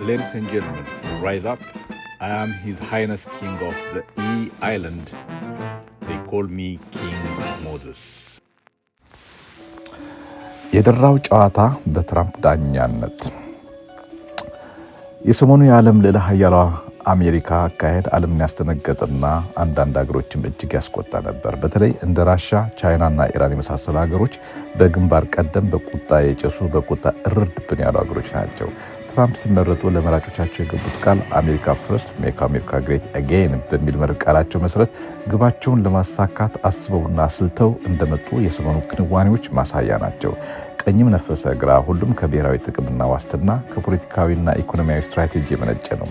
Ladies and gentlemen, rise up. I am His Highness King of the E Island. They call me King Moses. የደራው ጨዋታ በትራምፕ ዳኛነት። የሰሞኑ የዓለም ልዕለ ሀያሏ አሜሪካ አካሄድ ዓለምን ያስደነገጠና አንዳንድ ሀገሮችም እጅግ ያስቆጣ ነበር። በተለይ እንደ ራሻ፣ ቻይናና ኢራን የመሳሰሉ ሀገሮች በግንባር ቀደም በቁጣ የጨሱ፣ በቁጣ እርር ድብን ያሉ ሀገሮች ናቸው። ትራምፕ ሲመረጡ ለመራጮቻቸው የገቡት ቃል "America First, Make America Great Again" በሚል መሪ ቃላቸው መሰረት ግባቸውን ለማሳካት አስበውና አስልተው እንደመጡ የሰሞኑ ክንዋኔዎች ማሳያ ናቸው። ቀኝም ነፈሰ ግራ ሁሉም ከብሔራዊ ጥቅምና ዋስትና፣ ከፖለቲካዊና ኢኮኖሚያዊ ስትራቴጂ የመነጨ ነው።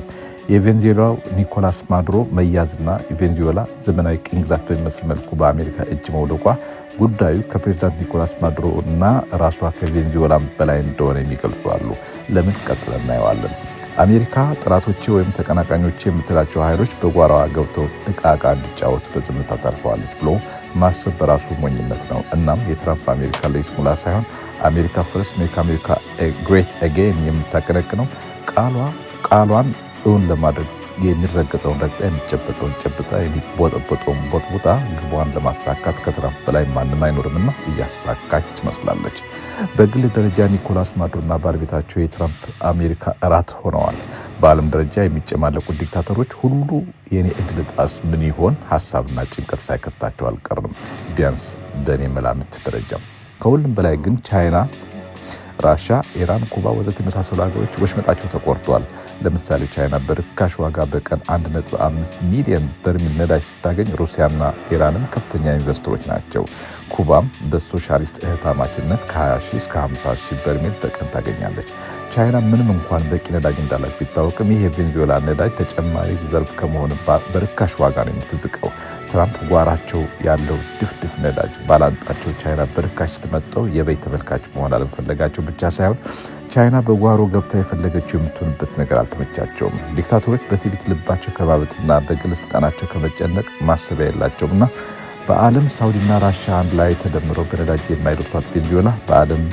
የቬንዙዌላው ኒኮላስ ማዱሮ መያዝና ቬንዙዌላ ዘመናዊ ቅኝ ግዛት በሚመስል መልኩ በአሜሪካ እጅ መውደቋ ጉዳዩ ከፕሬዚዳንት ኒኮላስ ማዱሮ እና ራሷ ከቬንዙዌላም በላይ እንደሆነ የሚገልጹ አሉ። ለምን? ቀጥለን እናየዋለን። አሜሪካ ጠላቶቼ ወይም ተቀናቃኞቼ የምትላቸው ኃይሎች በጓሮዋ ገብተው እቃ እቃ እንዲጫወቱ በዝምታ ታልፈዋለች ብሎ ማሰብ በራሱ ሞኝነት ነው። እናም የትራምፕ አሜሪካ ለይስሙላ ሳይሆን "America First, Make America Great Again" የምታቀነቅነው ቃሏን እውን ለማድረግ የሚረገጠውን ረግጣ፣ የሚጨበጠውን ጨብጣ፣ የሚቦጠቦጠውን ቦጥቡጣ ግቧን ለማሳካት ከትራምፕ በላይ ማንም አይኖርምና እያሳካች ትመስላለች። በግል ደረጃ ኒኮላስ ማዱሮና ባለቤታቸው የትራምፕ አሜሪካ እራት ሆነዋል። በዓለም ደረጃ የሚጨማለቁ ዲክታተሮች ሁሉ የኔ እድል ዕጣስ ምን ይሆን ሀሳብና ጭንቀት ሳይከታቸው አልቀርም፣ ቢያንስ በእኔ መላምት ደረጃ። ከሁሉም በላይ ግን ቻይና፣ ራሻ፣ ኢራን፣ ኩባ ወዘተ የመሳሰሉ ሀገሮች ወሽመጣቸው ተቆርጧል። ለምሳሌ ቻይና በርካሽ ዋጋ በቀን 1.5 ሚሊዮን በርሜል ነዳጅ ስታገኝ፣ ሩሲያና ኢራንም ከፍተኛ ኢንቨስተሮች ናቸው። ኩባም በሶሻሊስት እህታማችነት ከ20 ሺህ እስከ 50 ሺህ በርሜል በቀን ታገኛለች። ቻይና ምንም እንኳን በቂ ነዳጅ እንዳላት ቢታወቅም ይህ የቬንዙዌላ ነዳጅ ተጨማሪ ዘርፍ ከመሆን በርካሽ ዋጋ ነው የምትዝቀው። ትራምፕ ጓራቸው ያለው ድፍድፍ ነዳጅ ባላንጣቸው ቻይና በርካሽ ስትመጠው የበይ ተመልካች መሆን አለመፈለጋቸው ብቻ ሳይሆን ቻይና በጓሮ ገብታ የፈለገችው የምትሆንበት ነገር አልተመቻቸውም። ዲክታተሮች በትዕቢት ልባቸው ከማበጥና በግል ስልጣናቸው ከመጨነቅ ማሰቢያ የላቸውም እና በዓለም ሳውዲና ራሻ አንድ ላይ ተደምረው በነዳጅ የማይደርሷት ቬንዙዌላ በዓለም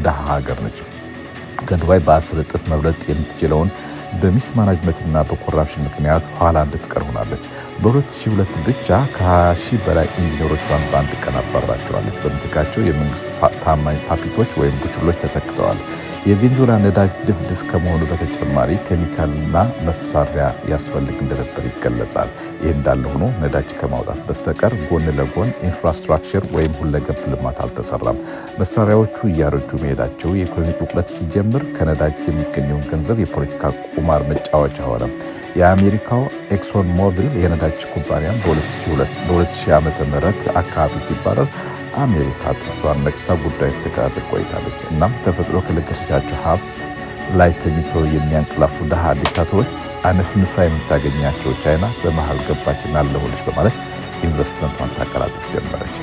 ድሃ ሀገር ነች። ከዱባይ በ10 እጥፍ መብለጥ የምትችለውን በ mismanagement ና በ corruption ምክንያት ኋላ እንድትቀር ሆናለች። በ2002 ብቻ ከ20 ሺህ በላይ ኢንጂነሮቿን በአንድ ቀን አባራቸዋለች። በምትካቸው የመንግስት ታማኝ puppet ኦች ወይም ቡችሎች ተተክተዋል። የቬንዙዌላ ነዳጅ ድፍድፍ ከመሆኑ በተጨማሪ ኬሚካልና መሳሪያ ያስፈልግ እንደነበር ይገለጻል። ይህ እንዳለ ሆኖ ነዳጅ ከማውጣት በስተቀር ጎን ለጎን infrastructure ወይም ሁለገብ ልማት አልተሰራም። መሳሪያዎቹ እያረጁ መሄዳቸው የኢኮኖሚ ቁልቁለት ሲጀምር ከነዳጅ የሚገኘውን ገንዘብ የፖለቲካ ቁማር መጫወቻ ሆነ። የአሜሪካው ኤክሶን ሞቢል የነዳጅ ኩባንያም በ2000 ዓ.ም. አካባቢ ሲባረር አሜሪካ ጥርሷን ነክሳ ጉዳዩ ስትከታተል ቆይታለች። እናም ተፈጥሮ ከለገሰቻቸው ሀብት ላይ ተኝተው የሚያንቀላፉ ድሃ ዲክታተሮች አነፍንፋ የምታገኛቸው ቻይና በመሀል ገባችና አለሁልሽ በማለት ኢንቨስትመንቷን ታቀላጥፍ ጀመረች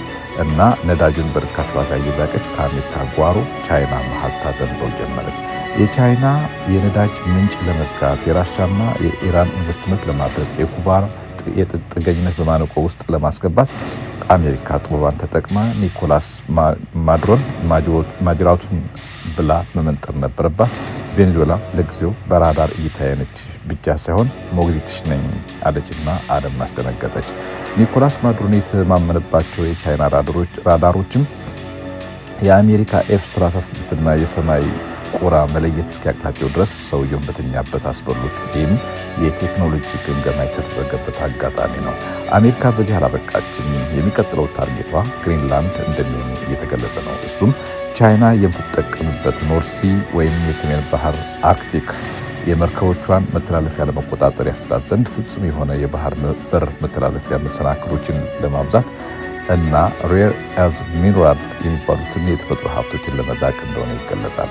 እና ነዳጁን በርካሽ ዋጋ እየዛቀች ከአሜሪካ ጓሮ ቻይና መሀል ታዘንበው ጀመረች። የቻይና የነዳጅ ምንጭ ለመዝጋት፣ የራሻና የኢራን ኢንቨስትመንት ለማድረግ፣ የኩባ የጥገኝነት በማነቆ ውስጥ ለማስገባት አሜሪካ ጥበቧን ተጠቅማ ኒኮላስ ማዱሮን ማጅራቱን ብላ መመንጠር ነበረባት። ቬኔዙዌላ ለጊዜው በራዳር እይታዬ ነች ብቻ ሳይሆን ሞግዚትሽ ነኝ አለችና ዓለምን አስደነገጠች። ኒኮላስ ማዱሮን የተማመነባቸው የቻይና ራዳሮችም የአሜሪካ F 36 እና የሰማይ ቁራ መለየት እስኪያቅታቸው ድረስ ሰውየውን በተኛበት አስበሉት። ይህም የቴክኖሎጂ ግምገማ የተደረገበት አጋጣሚ ነው። አሜሪካ በዚህ አላበቃችም። የሚቀጥለው target ቷ ግሪንላንድ እንደሚሆን እየተገለጸ ነው። እሱም ቻይና የምትጠቀምበት North Sea ወይም የሰሜን ባህር አርክቲክ የመርከቦቿን መተላለፊያ ለመቆጣጠር ያስችላት ዘንድ ፍጹም የሆነ የባህር በር መተላለፊያ መሰናክሎችን ለማብዛት እና rare earth mineral የሚባሉትን የተፈጥሮ ሀብቶችን ለመዛቅ እንደሆነ ይገለጻል።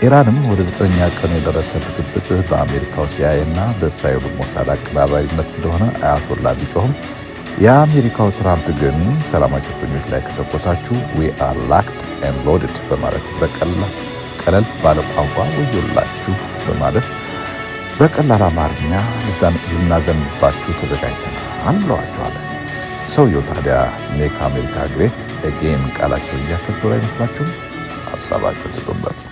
ኢራንም ወደ 9ኛ ቀኑ የደረሰ ብጥብጥ በአሜሪካው ሲአይኤ እና በእስራኤሉ ሞሳድ አቀናባሪነት እንደሆነ አያቶላ ቢጮህም የአሜሪካው ትራምፕ ግን ሰላማዊ ሰልፈኞች ላይ ከተኮሳችሁ "we are locked and loaded" በማለት ቀለል ባለ ቋንቋ ወዮላችሁ በማለት በቀላል አማርኛ ልናዘንባችሁ ተዘጋጅተናል ብለዋቸዋል። ሰውየው ታዲያ "Make America Great Again" ቃላቸውን እያከበሩ አይመስላችሁም? ሀሳባቸው ስጡበት።